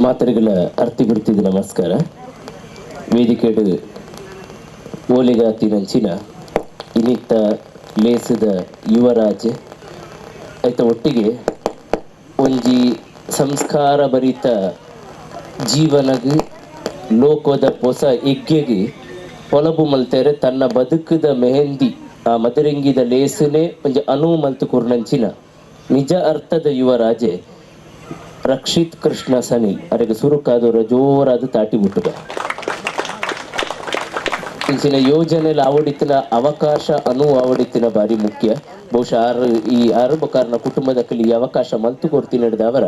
ಮಾತರಿಗಳ ಅರ್ತಿ ಬಿಡ್ತಿದ್ದು ನಮಸ್ಕಾರ. ವೇದಿಕೆಡು ಓಲಿಗಾತಿನಂಚಿನ ಇನ್ನಿತ್ತ ಲೇಸದ ಯುವರಾಜೆ ಆಯ್ತ ಒಟ್ಟಿಗೆ ಒಂಜಿ ಸಂಸ್ಕಾರ ಭರಿತ ಜೀವನಗ್ ಲೋಕದ ಪೊಸ ಎಗ್ಗೆಗೆ ಪೊಲಬು ಮಲ್ತೆರೆ ತನ್ನ ಬದುಕದ ಮೆಹಂದಿ ಆ ಮದರಂಗಿದ ಲೇಸನೆ ಒಂಜಿ ಅನು ಮಲ್ತು ಕುರ್ನಂಚಿನ ನಿಜ ಅರ್ಥದ ಯುವರಾಜೆ ರಕ್ಷಿತ್ ಕೃಷ್ಣ ಸನಿಲ್ ಅರೆಗೆ ಸುರುಕಾದವರ ಜೋರಾದ ತಾಟಿ ಬಿಟ್ಟುಗ. ಇಂಚಿನ ಯೋಜನೆ ಆವಡಿತ್ತಿನ ಅವಕಾಶ ಅನು ಆವಡಿತ್ತಿನ ಬಾರಿ ಮುಖ್ಯ. ಬಹುಶಃ ಆರು ಈ ಆರು ಬಕಾರನ ಕುಟುಂಬದ ಕಲಿ ಈ ಅವಕಾಶ ಮಲ್ತು ಕೊರ್ತಿ ನಡೆದವರ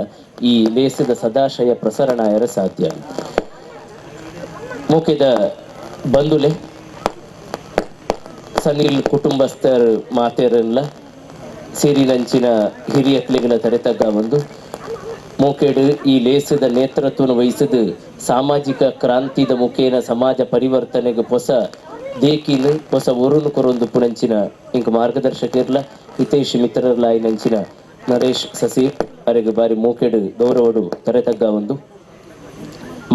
ಈ ಲೇಸದ ಸದಾಶಯ ಪ್ರಸರಣಾಯರ ಸಾಧ್ಯ. ಮುಖ್ಯದ ಬಂಧುಲೆ ಸನಿಲ್ ಕುಟುಂಬಸ್ಥರ್ ಮಾತೇರಲ್ಲ ಸೇರಿನಂಚಿನ ಹಿರಿಯ ಕ್ಲಿಗಳ ತಡೆತಗ್ಗ ಒಂದು ಮೋಕೆಡು ಈ ಲೇಸದ ನೇತೃತ್ವವನ್ನು ವಹಿಸಿದ ಸಾಮಾಜಿಕ ಕ್ರಾಂತಿದ ಮುಖೇನ ಸಮಾಜ ಪರಿವರ್ತನೆಗೆ ಹೊಸ ದೇಕಿನ ಹೊಸ ಒರುನು ಕೊರೊಂದು ಪುಣಂಚಿನ ಇಂಕ ಮಾರ್ಗದರ್ಶಕಿರ್ಲ ಹಿತೈಷಿ ಮಿತ್ರರ್ಲಾಯಿನಂಚಿನ ನರೇಶ್ ಸಸಿ ಅರೆಗೆ ಬಾರಿ ಮೋಕೆಡು ಗೌರವಡು ತರೆತಗ್ಗ ಒಂದು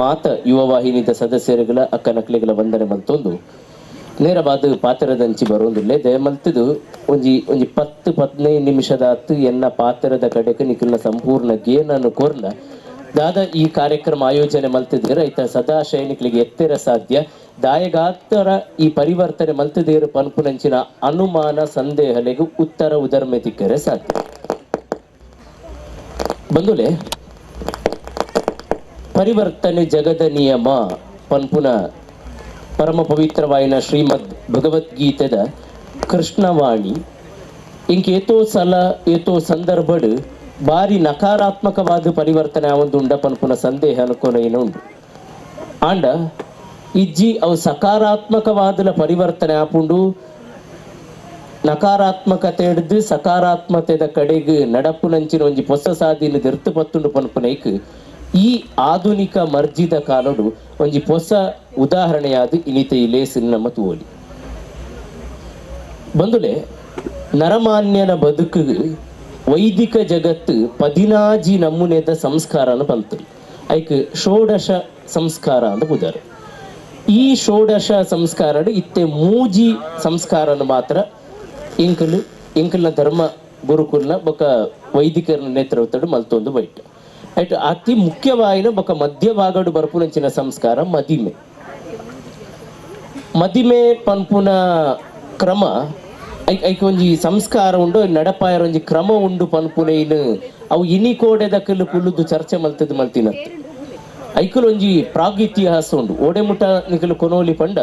ಮಾತ ಯುವ ವಾಹಿನಿದ ಸದಸ್ಯರುಗಳ ಅಕ್ಕ ನಕ್ಲೆಗಳ ವಂದನೆ ಮಲ್ತೊಂದು ನೇರವಾದ ಪಾತ್ರದಂಚಿ ಬರೋದಿಲ್ಲ. ದಯಮಲ್ತದು ಒಂಜಿ ಒಂಜಿ 10-15 ನಿಮಿಷದ ಹತ್ತು ಎನ್ನ ಪಾತ್ರದ ಕಡೆಗೆ ನಿಖಿಲ್ನ ಸಂಪೂರ್ಣ ಗೇನನ್ನು ಕೋರ್ನ ದಾದ ಈ ಕಾರ್ಯಕ್ರಮ ಆಯೋಜನೆ ಮಲ್ತಿದ್ದೀರ ಐತ ಸದಾಶಯನಿಕಲಿಗೆ ಎತ್ತೆರ ಸಾಧ್ಯ ದಾಯಗಾತರ ಈ ಪರಿವರ್ತನೆ ಮಲ್ತಿದ್ದೀರ ಪನ್ಪುನಂಚಿನ ಅನುಮಾನ ಸಂದೇಹಲೆಗೂ ಉತ್ತರ ಉದರ್ಮೆ ತಿಕ್ಕರೆ ಸಾಧ್ಯ. ಬಂಧುಲೆ, ಪರಿವರ್ತನೆ ಜಗದ ನಿಯಮ ಪನ್ಪುನ ಪರಮ ಪವಿತ್ರವಾಯಿನ ಶ್ರೀಮದ್ ಭಗವದ್ಗೀತೆದ ಕೃಷ್ಣವಾಣಿ ಇಂಕ ಏತೋ ಸಲ ಏತೋ ಸಂದರ್ಭಡು ಬಾರಿ ನಕಾರಾತ್ಮಕವಾದ ಪರಿವರ್ತನೆ ಒಂದು ಉಂಡ ಪನ್ಪುನ ಸಂದೇಹ ಅನ್ಕೊನ ಉಂಡು. ಆಂಡ ಇಜ್ಜಿ ಅವು ಸಕಾರಾತ್ಮಕವಾದಲ ಪರಿವರ್ತನೆ ಆಪುಂಡು, ನಕಾರಾತ್ಮಕತೆ ಹಿಡಿದು ಸಕಾರಾತ್ಮಕತೆದ ಕಡೆಗೆ ನಡಪುನಂಚಿನ ಒಂಜಿ ಪೊಸ ಸಾದಿನ ದಿರ್ತು ಪತ್ತುಂಡು ಪನ್ಪುನೈಕ್ ಈ ಆಧುನಿಕ ಮರ್ಜಿದ ಕಾಲಡು ಒಂಜಿ ಪೊಸ ಉದಾಹರಣೆಯಾದ ಇನಿತ ಈ ಲೇಸಿನ ನಮ್ಮ ತೂವೊಲಿ. ಬಂಧುಲೆ, ನರಮಾನ್ಯನ ಬದುಕು ವೈದಿಕ ಜಗತ್ತು 16 ನಮೂನೆದ ಸಂಸ್ಕಾರನ ಬಂತು. ಐಕ್ ಷೋಡಶ ಸಂಸ್ಕಾರ ಅಂತ ಬುದಾರ. ಈ ಷೋಡಶ ಸಂಸ್ಕಾರ ಇತ್ತೆ ಮೂಜಿ ಸಂಸ್ಕಾರನ ಮಾತ್ರ ಇಂಕಲು ಇಂಕಲ್ನ ಧರ್ಮ ಗುರುಕುಲ್ನ ಬೊಕ ವೈದಿಕರ ನೇತೃತ್ವದ ಮಲ್ತೊಂದು ಬೈಟ್ ಐಟ್ ಅತಿ ಮುಖ್ಯವಾಯಿನ ಬೊಕ ಮಧ್ಯಭಾಗಡು ಬರ್ಪುನಂಚಿನ ಸಂಸ್ಕಾರ ಮದಿಮೆ. ಮದಿಮೆ ಪನ್ಪುನ ಕ್ರಮ ಐಕ್ ಒಂಜಿ ಸಂಸ್ಕಾರ ಉಂಡು, ನಡಪಾಯರ ಒಂಜಿ ಕ್ರಮ ಉಂಡು ಪನ್ಪುನೈನು ಅವು ಇನಿ ಕೋಡೆದ ಕಲ್ಲು ಕುಲ್ಲುದು ಚರ್ಚೆ ಮಲ್ತದ ಮಲ್ತಿನತ್ತು. ಐಕುಲು ಒಂಜಿ ಪ್ರಾಗ್ ಇತಿಹಾಸ ಉಂಡು. ಓಡೆಮುಟ ನಿಕಲು ಕೊನೋಲಿ ಪಂಡ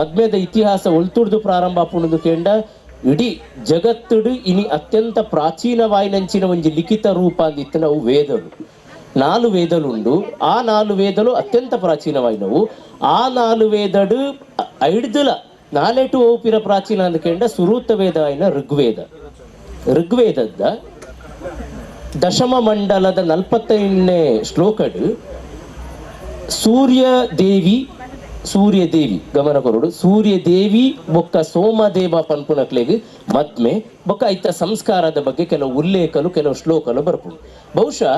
ಮದ್ಮೆದ ಇತಿಹಾಸ ಒಲ್ತುಡ್ದು ಪ್ರಾರಂಭ ಆಪುಂಡು ಕೇಂಡ ಇಡೀ ಜಗತ್ತುಡು ಇನಿ ಅತ್ಯಂತ ಪ್ರಾಚೀನವಾಯಿನಂಚಿನ ಒಂಜಿ ಲಿಖಿತ ರೂಪ ಅಂದಿತ್ತು ನಾವು ವೇದಲು. 4 ವೇದಲು ಉಂಡು. ಆ 4 ವೇದಲು ಅತ್ಯಂತ ಪ್ರಾಚೀನವಾಯಿನವು. ಆ 4 ವೇದಡು ಐಡ್ದುಲ ನಾಲೆಟು ಓಪಿರ ಪ್ರಾಚೀನ ಅಂದ್ಕಂಡ ಸುರೂತ ವೇದ ಆಯ್ನ ಋಗ್ವೇದ. ಋಗ್ವೇದದ ದಶಮ ಮಂಡಲದ 45ನೇ ಶ್ಲೋಕಡು ಸೂರ್ಯ ದೇವಿ, ಸೂರ್ಯ ದೇವಿ ಗಮನ ಕೊರಡು, ಸೂರ್ಯ ದೇವಿ ಬೊಕ್ಕ ಸೋಮದೇವ ಪನ್ಪುನಕ್ಲೆಗ್ ಮದ್ಮೆ ಬೊಕ್ಕ ಐತ ಸಂಸ್ಕಾರದ ಬಗ್ಗೆ ಕೆಲವು ಉಲ್ಲೇಖಲು ಕೆಲವು ಶ್ಲೋಕಲು ಬರ್ಪುಂಡು. ಬಹುಶಃ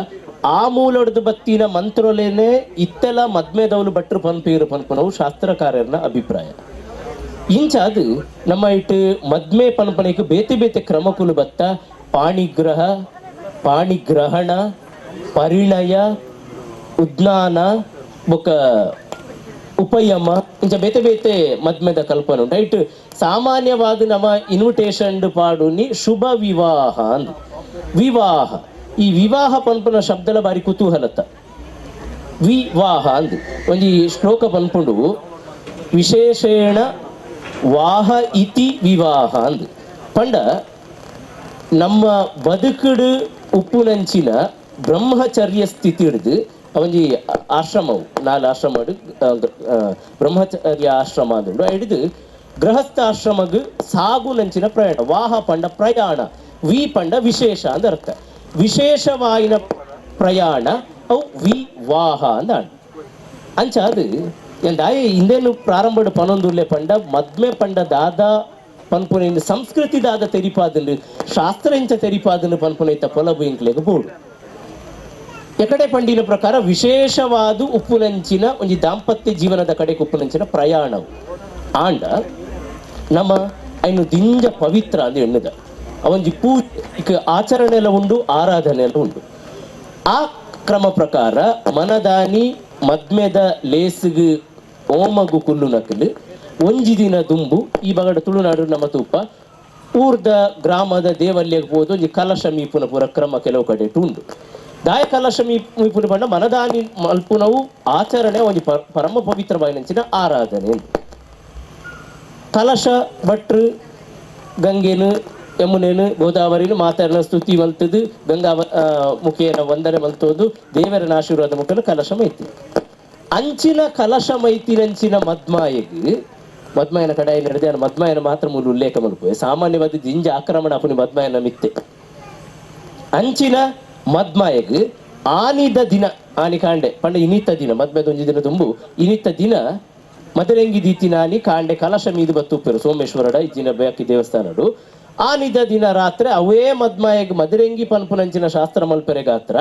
ಆ ಮೂಲೊಡ್ದು ಬತ್ತಿನ ಮಂತ್ರಲೇನೆ ಇತ್ತೆಲ ಮದ್ಮೆದವಲು ಭಟ್ರು ಪನ್ಪೀರು ಪನ್ಪುನವು ಶಾಸ್ತ್ರಕಾರರನ ಅಭಿಪ್ರಾಯ. ಇಂಚಾದು ನಮ್ಮ ಇಟ್ಟು ಮದ್ಮೆ ಪನ್ಪನೆಗೆ ಬೇತೆ ಬೇತೆ ಕ್ರಮಕುಲು ಬತ್ತ ಪಾಣಿಗ್ರಹ, ಪಾಣಿಗ್ರಹಣ, ಪರಿಣಯ, ಉದ್ನಾನ ಬೊಕ್ಕ ಉಪಯಮ ಇಂಚ ಬೇತೆ ಬೇತೆ ಮದ್ಮೆದ ಕಲ್ಪನೆ ಉಂಟು. ಐಟ್ ಸಾಮಾನ್ಯವಾದ ನಮ್ಮ ಇನ್ವಿಟೇಷನ್ ಪಾಡುನಿ ಶುಭ ವಿವಾಹ ಅಂದ್ ವಿವಾಹ. ಈ ವಿವಾಹ ಪನ್ಪುನ ಶಬ್ದಲ ಬಾರಿ ಕುತೂಹಲತ್ತ. ವಿವಾಹ ಅಂದ್ ಒಂಜಿ ಶ್ಲೋಕ ಪನ್ಪುಂಡು, ವಿಶೇಷೇಣ ವಾಹ ಇತಿ ವಿವಾಹ ಅಂದ್ ಪಂಡ ನಮ್ಮ ಬದುಕುಡು ಉಪ್ಪುನಂಚಿನ ಬ್ರಹ್ಮಚರ್ಯ ಸ್ಥಿತಿ ಹಿಡಿದು ಒಂಜಿ ಆಶ್ರಮವು 4 ಆಶ್ರಮ ಬ್ರಹ್ಮಚರ್ಯ ಆಶ್ರಮ ಅಂದುಂಡು. ಹಿಡಿದು ಗೃಹಸ್ಥ ಆಶ್ರಮಗ್ ಸಾಗುನಂಚಿನ ಪ್ರಯಾಣ. ವಾಹ ಪಂಡ ಪ್ರಯಾಣ, ವಿ ಪಂಡ ವಿಶೇಷ ಅಂದ ಅರ್ಥ. ವಿಶೇಷವಾಯಿನ ಪ್ರಯಾಣ ಅವು ವಿವಾಹ ಅಂದ ಅಂಚ ಅದು ಎಂದಾಯ ಹಿಂದೇನು ಪ್ರಾರಂಭ ಪನೊಂದುಲ್ಲೆ ಪಂಡ ಮದ್ಮೆ ಪಂಡ ದಾದಾ ಪನ್ಪುನ ಸಂಸ್ಕೃತಿ ದಾದ ತೆರಿಪಾದನು ಶಾಸ್ತ್ರ ಇಂಚ ತೆರಿಪಾದನು ಪನ್ಪುನ ಇತ್ತ ಪೊಲಬು ಇಂಕ್ಲೆಗ್ ಬೋಡು. ಎಕಡೆ ಪಂಡಿನ ಪ್ರಕಾರ ವಿಶೇಷವಾದ ಉಪ್ಪುನಂಚಿನ ಒಂಜಿ ದಾಂಪತ್ಯ ಜೀವನದ ಕಡೆಗೆ ಉಪ್ಪುನಂಚಿನ ಪ್ರಯಾಣವು ಆಂಡ ನಮ್ಮ ಐನು ದಿಂಜ ಪವಿತ್ರ ಅಂದು ಎಣ್ಣುದ ಅವೊಂಜಿ ಪೂ ಆಚರಣೆ ಎಲ್ಲ ಉಂಡು, ಆರಾಧನೆ ಎಲ್ಲ ಉಂಡು. ಆ ಕ್ರಮ ಪ್ರಕಾರ ಮನದಾನಿ ಮದ್ಮೆದ ಲೇಸುಗು ಓಮಗು ಕುಲ್ಲು ನಕಲು ಒಂಜಿ ದಿನ ದುಂಬು ಈ ಬಗಡ ತುಳುನಾಡು ನಮ್ಮ ತೂಪ ಊರ್ದ ಗ್ರಾಮದ ದೇವಲ್ಯಕ್ಕೆ ಹೋದು ಒಂಜಿ ಕಲಶ ಮೀಪುನ ಪೂರ ಕ್ರಮ ಕೆಲವು ಕಡೆ ಉಂಡು. ದಾಯ ಕಲಶ ಮೀಪುನ ಬಣ್ಣ ಮನದಾನಿ ಮಲ್ಪುನವು ಆಚರಣೆ ಒಂಜಿ ಪರಮ ಪವಿತ್ರವಾಯಿನಂಚಿನ ಆರಾಧನೆ. ಕಲಶ ಭಟ್ರು ಗಂಗೆನು ಯಮುನೇನು ಗೋದಾವರಿನು ಮಾತಾಡಿನ ಸ್ತುತಿ ಮಲ್ತದು ಗಂಗಾ ಮುಖೇನ ವಂದನೆ ಮಲ್ತೋದು ದೇವರನ ಆಶೀರ್ವಾದ ಮುಖೇನ ಕಲಶ ಮೈತಿ. ಅಂಚಿನ ಕಲಶ ಮೈತಿನಂಚಿನ ಮದ್ಮಾಯಿಗೆ ಮದ್ಮಾಯನ ಕಡಾಯಿ ನಡೆದ ಮದ್ಮಾಯನ ಮಾತ್ರ ಮೂಲ ಉಲ್ಲೇಖ ಮಲ್ಪುವೆ. ಸಾಮಾನ್ಯವಾದ ಜಿಂಜ ಆಕ್ರಮಣ ಅಪುನಿ ಮದ್ಮಾಯನ ಮಿತ್ತೆ. ಅಂಚಿನ ಮದ್ಮಾಯಗ್ ಆನಿದ ದಿನ ಆನಿ ಕಾಂಡೆ ಪಂಡ ಇನಿತ ದಿನ ಮದ್ಮದ ಒಂಜಿ ದಿನ ತುಂಬು ಇನಿತ ದಿನ ಮದರಂಗಿ ದೀತಿನಾನಿ ಕಾಂಡೆ ಕಲಶ ಮೀದು ಬತ್ತುಪ್ಪೆರು ಸೋಮೇಶ್ವರಡ ಇಜ್ಜಿನ ಬೇಕಿ ದೇವಸ್ಥಾನಡು. ಆನಿದ ದಿನ ರಾತ್ರಿ ಅವೇ ಮದ್ಮಾಯಗ್ ಮದರಂಗಿ ಪನ್ಪುನಂಚಿನ ಶಾಸ್ತ್ರ ಮಲ್ಪೆರೆ ಗಾತ್ರ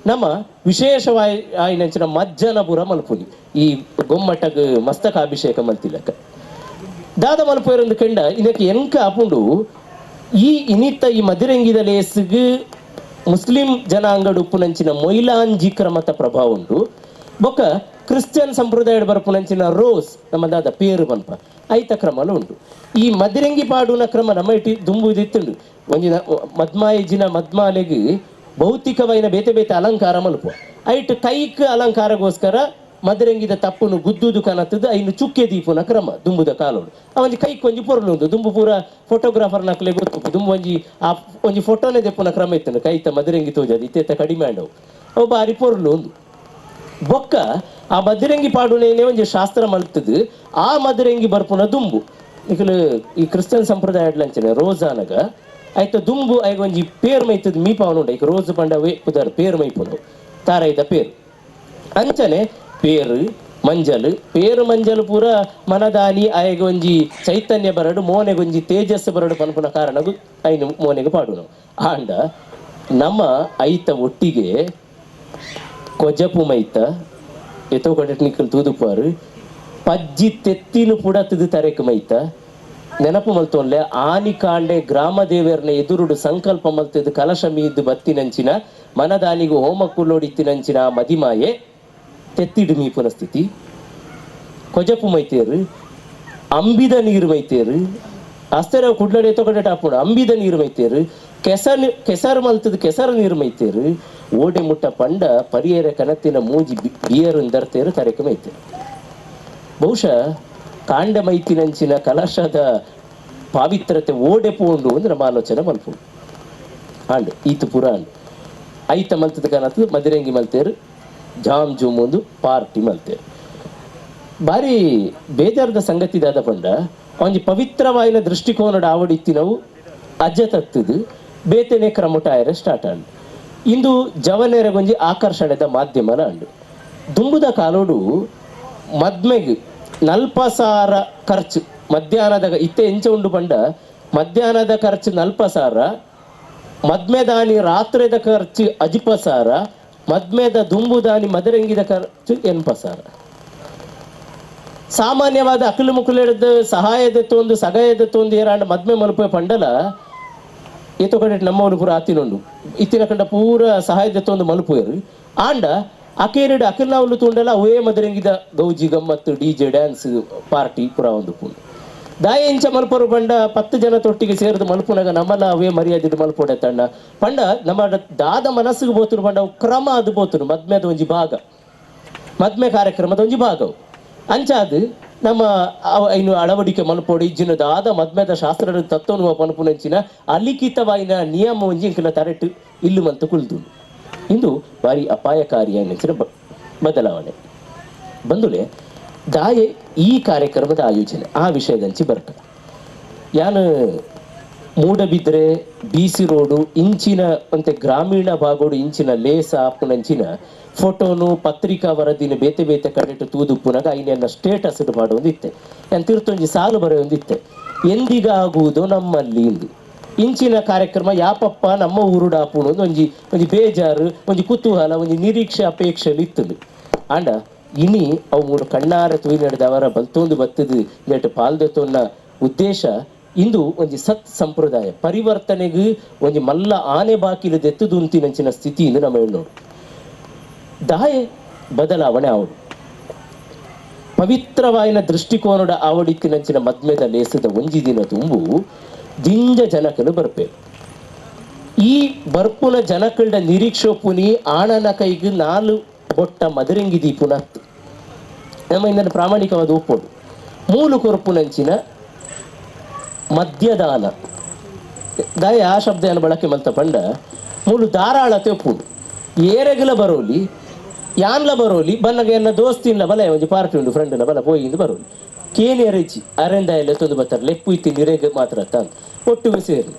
ನಮ್ಮ ವಿಶೇಷವಾಗಿ ಆಯಿನಂಚಿನ ಮಜ್ಜನಪುರ ಮಲ್ಪುನಿ ಈ ಗೊಮ್ಮಟಗ್ ಮಸ್ತಕಾಭಿಷೇಕ ಮಲ್ತಿಲಕ ದಾದ ಮಲ್ಪುವೆರಂದು ಕೆಂಡ ಇದಕ್ಕೆ ಎಂಕ ಅಪುಂಡು ಈ ಇನಿತ ಈ ಮದಿರಂಗಿದ ಲೇಸುಗು ಮುಸ್ಲಿಂ ಜನಾಂಗಡು ಉಪ್ಪುನಂಚಿನ ಮೊಯ್ಲಾಂಜಿ ಕ್ರಮದ ಪ್ರಭಾವ ಉಂಟು. ಬೊಕ್ಕ ಕ್ರಿಶ್ಚಿಯನ್ ಸಂಪ್ರದಾಯದ ಬರ್ಪುನಂಚಿನ ರೋಸ್ ನಮ್ಮ ದಾದ ಪೇರು ಪನ್ಪ ಐತ ಕ್ರಮಲು ಉಂಟು. ಈ ಮದಿರಂಗಿ ಪಾಡುನ ಕ್ರಮ ನಮ್ಮ ಇಟ್ಟು ದುಂಬುದಿತ್ತುಂಡು. ಒಂಜಿನ ಮದ್ಮಾಯಿಜಿನ ಮದ್ಮಾಲೆಗ್ ಭೌತಿಕವೈನ ಬೇತೆ ಬೇತೆ ಅಲಂಕಾರ ಮಲ್ಪು ಐಟ್ ಕೈಕ್ ಅಲಂಕಾರಗೋಸ್ಕರ ಮದರಂಗಿದ ತಪ್ಪುನು ಗುದ್ದುದು ಕನತದ್ದು ಐನು ಚುಕ್ಕೆ ದೀಪುನ ಕ್ರಮ ದುಂಬುದ ಕಾಲೋಡು. ಆ ಒಂಜಿ ಕೈಕ್ ಒಂಜಿ ಪೊರ್ಲು ಉಂದು ದುಂಬು ಪೂರ ಫೋಟೋಗ್ರಾಫರ್ ನಕ್ಲೆ ಗೊತ್ತು ದುಂಬು ಒಂಜಿ ಆ ಒಂಜಿ ಫೋಟೋನೇ ದೆಪ್ಪುನ ಕ್ರಮ ಇತ್ತು ಕೈತ ಮದರಂಗಿ ತೋಜದು ಇತ್ತೆತ್ತ ಕಡಿಮೆ ಆಂಡವು ಅವು ಬಾರಿ ಪೊರ್ಲು ಉಂದು. ಬೊಕ್ಕ ಆ ಮದರಂಗಿ ಪಾಡುನೇನೆ ಒಂಜಿ ಶಾಸ್ತ್ರ ಮಲ್ತದು ಆ ಮದರಂಗಿ ಬರ್ಪುನ ದುಂಬು ನಿಕಲು ಈ ಕ್ರಿಶ್ಚಿಯನ್ ಸಂಪ್ರದಾಯ ರೋಜಾನಗ ಆಯ್ತ ದುಂಬು ಐಗ ಒಂಜಿ ಪೇರ್ ಮೈತದ ಮೀಪಾವನು ಉಂಡು. ಈಗ ರೋಜ್ ಪಂಡ ಅವೇ ಪುದರ್ ಪೇರ್ ಮೈಪುನು ತಾರೈದ ಪೇರು ಅಂಚನೆ ಪೇರು ಮಂಜಲ್ ಪೇರು ಮಂಜಲ್ ಪೂರ ಮನದಾನಿ ಆಯಗ ಒಂಜಿ ಚೈತನ್ಯ ಬರಡು ಮೋನೆಗೊಂಜಿ ತೇಜಸ್ಸು ಬರಡು ಪನ್ಪುನ ಕಾರಣಗು ಐನು ಮೋನೆಗೆ ಪಾಡುನು. ಆಂಡ ನಮ್ಮ ಐತ ಒಟ್ಟಿಗೆ ಕೊಜಪು ಮೈತ ಎತ್ತೋ ಕಡೆ ನಿಕ್ಕಲ್ ತೂದುಪಾರು ಪಜ್ಜಿ ತೆತ್ತಿನ ಪುಡತದು ತರೆಕ್ ಮೈತ ನೆನಪು ಮಲ್ತೊನ್ಲೆ ಆನಿ ಕಾಂಡೆ ಗ್ರಾಮ ದೇವರನ್ನ ಎದುರುಡು ಸಂಕಲ್ಪ ಮಲ್ತದು ಕಲಶ ಮೀದು ಬತ್ತಿನಂಚಿನ ಮನದಾನಿಗು ಹೋಮ ಕುಲ್ಲೋಡಿತ್ತಿನಂಚಿನ ಮದಿಮಾಯೆ ತೆತ್ತಿಡು ಮೀಪುನ ಸ್ಥಿತಿ ಕೊಜಪು ಮೈತೇರು ಅಂಬಿದ ನೀರು ಮೈತೇರು ಅಸ್ತೆರ ಕುಡ್ಲಡೆ ಎತ್ತೊಕಡೆ ಟಾಪುಡು ಅಂಬಿದ ನೀರು ಮೈತೇರು ಕೆಸರು ಕೆಸರು ಮಲ್ತದು ಕೆಸರು ನೀರು ಮೈತೇರು ಓಡೆ ಮುಟ್ಟ ಪಂಡ ಪರಿಯರ ಕನತ್ತಿನ ಮೂಜಿ ಬಿಯರು ದರ್ತೇರು ತರೆಕು ಮೈತೇರು. ಬಹುಶಃ ಕಾಂಡ ಮೈತಿನಂಚಿನ ಕಲಶದ ಪಾವಿತ್ರತೆ ಓಡೆ ಪೋಂಡು ಅಂದ್ರೆ ನಮ್ಮ ಆಲೋಚನೆ ಮಲ್ಪುಂಡು. ಆಂಡ್ ಈತು ಪುರ ಆಂಡ್ ಐತ ಮಲ್ತದ ಕನತ್ತು ಮದಿರಂಗಿ ಮಲ್ತೇರು ಜಾಮ್ ಜೂಮ್ ಒಂದು ಪಾರ್ಟಿ ಮಲ್ತೇರು. ಬಾರಿ ಬೇಜಾರದ ಸಂಗತಿ ದಾದ ಪಂಡ ಒಂಜಿ ಪವಿತ್ರವಾಯಿನ ದೃಷ್ಟಿಕೋನದ ಆವಡಿತ್ತಿನವು ಅಜ್ಜ ತತ್ತದು ಬೇತೆನೆ ಕ್ರಮಟಾಯರ ಸ್ಟಾರ್ಟ್ ಆಂಡ್. ಇಂದು ಜವನೇರಗೊಂಜಿ ಆಕರ್ಷಣೆದ ಮಾಧ್ಯಮನ ಅಂಡು. ದುಂಬುದ ಕಾಲೋಡು ಮದ್ಮೆಗ್ ನಲ್ಪಸಾರ ಖರ್ಚು ಮಧ್ಯಾಹ್ನದ ಇತ್ತೆ ಎಂಚ ಉಂಡು ಪಂಡ ಮಧ್ಯಾಹ್ನದ ಖರ್ಚು ನಲ್ಪಸಾರ, ಮದ್ಮೆದಾನಿ ರಾತ್ರಿದ ಖರ್ಚು ಅಜಿಪಸಾರ, ಮದ್ಮೆದ ದುಂಬುದಾನಿ ಮದರಂಗಿದ ಖರ್ಚು ಎನ್ಪಸಾರ. ಸಾಮಾನ್ಯವಾದ ಅಕಲು ಮುಕುಲೆಡ್ದು ಸಹಾಯದ ತೊಂದು ಸಗಾಯದ ತೊಂದು ಏರಾಂಡ ಮದ್ಮೆ ಮಲ್ಪೆ ಪಂಡಲ ಏತೋ ಕಡೆ ನಮ್ಮವರು ಪೂರ ಆತಿನುಂಡು ಇತ್ತಿನ ಕಂಡ ಪೂರ ಸಹಾಯದ ತೊಂದು ಮಲ್ಪುವೆರು. ಆಂಡ ಅಕೇರಿಡು ಅಕಲ್ನಾವುಲು ತೂಂಡಲ ಅವೇ ಮದರಂಗಿದ ಗೌಜಿ ಗಮ್ಮತ್ತು DJ dance party ಪೂರ ಒಂದು ಪೂಂಡು. ದಾಯ ಇಂಚ ಮಲ್ಪರು ಪಂಡ 10 ಜನ ತೊಟ್ಟಿಗೆ ಸೇರಿದು ಮಲ್ಪುನಗ ನಮ್ಮಲ ಅವೇ ಮರ್ಯಾದೆ ಮಲ್ಪೊಡೆ ತಣ್ಣ ಪಂಡ ನಮ್ಮ ದಾದ ಮನಸ್ಸಿಗೆ ಬೋತುನು ಪಂಡ ಅವು ಕ್ರಮ ಅದು ಬೋತುನು ಮದ್ಮೆದ ಒಂಜಿ ಭಾಗ ಮದ್ಮೆ ಕಾರ್ಯಕ್ರಮದ ಒಂಜಿ ಭಾಗವು ಅಂಚಾದು ನಮ್ಮ ಇನ್ನು ಅಳವಡಿಕೆ ಮಲ್ಪೊಡು ಇಜ್ಜಿನ ದಾದ ಮದ್ಮೆದ ಶಾಸ್ತ್ರದ ತತ್ವನು ಪನ್ಪುನಂಚಿನ ಅಲಿಖಿತವಾಯಿನ ನಿಯಮ ಒಂಜಿ ಇಂಕಿನ ತರೆಟ್ಟು ಇಲ್ಲು ಮಂತು ಕುಲ್ದು ಇಂದು ಭಾರಿ ಅಪಾಯಕಾರಿಯಾದ ಬದಲಾವಣೆ ಬಂದುಲೆ ದಾಯೆ ಈ ಕಾರ್ಯಕ್ರಮದ ಆಯೋಜನೆ ಆ ವಿಷಯದಂಚಿ ಬರ್ಕ ಯಾನು ಮೂಡಬಿದ್ರೆ ಬಿಸಿ ರೋಡು ಇಂಚಿನ ಅಂತೆ ಗ್ರಾಮೀಣ ಭಾಗೋಡು ಇಂಚಿನ ಲೇಸ ಅಪ್ಪುನಂಚಿನ ಫೋಟೋನು ಪತ್ರಿಕಾ ವರದಿನ ಬೇತೆ ಬೇತೆ ಕಡೆಟು ತೂದುಪ್ಪುನಾಗ ಐನೆಲ್ಲ ಸ್ಟೇಟಸ್ ಮಾಡೋದಿತ್ತೆ ನಾನು ತೀರ್ಥೊಂಜಿ ಸಾಲು ಬರೆಯೊಂದಿತ್ತೆ ಎಂದಿಗಾಗುವುದು ನಮ್ಮಲ್ಲಿ ಇಂದು. ಇಂಚಿನ ಕಾರ್ಯಕ್ರಮ ಯಾಪಪ್ಪ ನಮ್ಮ ಊರುಡು ಆಪುಂಡು ಒಂಜಿ ಒಂಜಿ ಬೇಜಾರು ಒಂಜಿ ಕುತೂಹಲ ಒಂಜಿ ನಿರೀಕ್ಷೆ ಅಪೇಕ್ಷೆ ಇತ್ತದು. ಆಂಡ ಇನಿ ಅವು ಮೂರು ಕಣ್ಣಾರ ತೂಯಿ ನಡೆದವರ ಬಲ್ತೊಂದು ಬತ್ತದು ನೆಟ್ ಪಾಲ್ದೆತೊನ್ನ ಉದ್ದೇಶ ಇಂದು ಒಂಜಿ ಸತ್ ಸಂಪ್ರದಾಯ ಪರಿವರ್ತನೆಗೆ ಒಂಜಿ ಮಲ್ಲ ಆನೆ ಬಾಕಿಲು ದೆತ್ತುದುಂತಿನಂಚಿನ ಸ್ಥಿತಿ ಇಂದು ನಮ್ಮ ನೋಡು. ದಾಯೆ ಬದಲಾವಣೆ ಆವಡು ಪವಿತ್ರವಾಯಿನ ದೃಷ್ಟಿಕೋನದ ಆವಡಿತ್ತಿನಂಚಿನ ಮದ್ಮೆದ ಲೇಸದ ಒಂಜಿ ದಿನ ತುಂಬು ದಿಂಜ ಜನಕಲು ಬರ್ಪೆ. ಈ ಬರ್ಪುನ ಜನಕಲ್ಡ ನಿರೀಕ್ಷೋಪುನಿ ಆಣನ ಕೈಗೆ 4 ಬೊಟ್ಟ ಮದರಂಗಿ ದೀಪುನ ನಮ್ಮ ಇಂದ ಪ್ರಾಮಾಣಿಕವಾದ ಒಪ್ಪೋಡು ಮೂಲು ಕೊರ್ಪುನಂಚಿನ ಮದ್ಯದಾನ ದಾಯ ಆ ಶಬ್ದ ಬಳಕೆ ಮಲ್ತ ಪಂಡ ಮೂಲು ಧಾರಾಳತೆ ಒಪ್ಪುಂಡು. ಏರೆಗಲ ಬರೋಲಿ ಯಾನ್ಲ ಬರೋಲಿ ಬನ್ನಗ ಎನ್ನ ದೋಸ್ತಿನ್ಲ ಬಲ ಒಂಜಿ ಪಾರ್ಟಿ ಉಂಡು ಫ್ರೆಂಡ್ನ ಬಲ ಪೋಯಿಂದು ಬರೋಲಿ ಕೇನಿ ಅರೆಚಿ ಅರೆಂದ ಎಲ್ಲ ತೊಂದು ಬರ್ತಾರೆ ಲೆಪ್ಪು ಇತ್ತಿ ನಿರೆಗೆ ಮಾತ್ರ ತಂದು ಒಟ್ಟಿಗೆ ಸೇರಿ.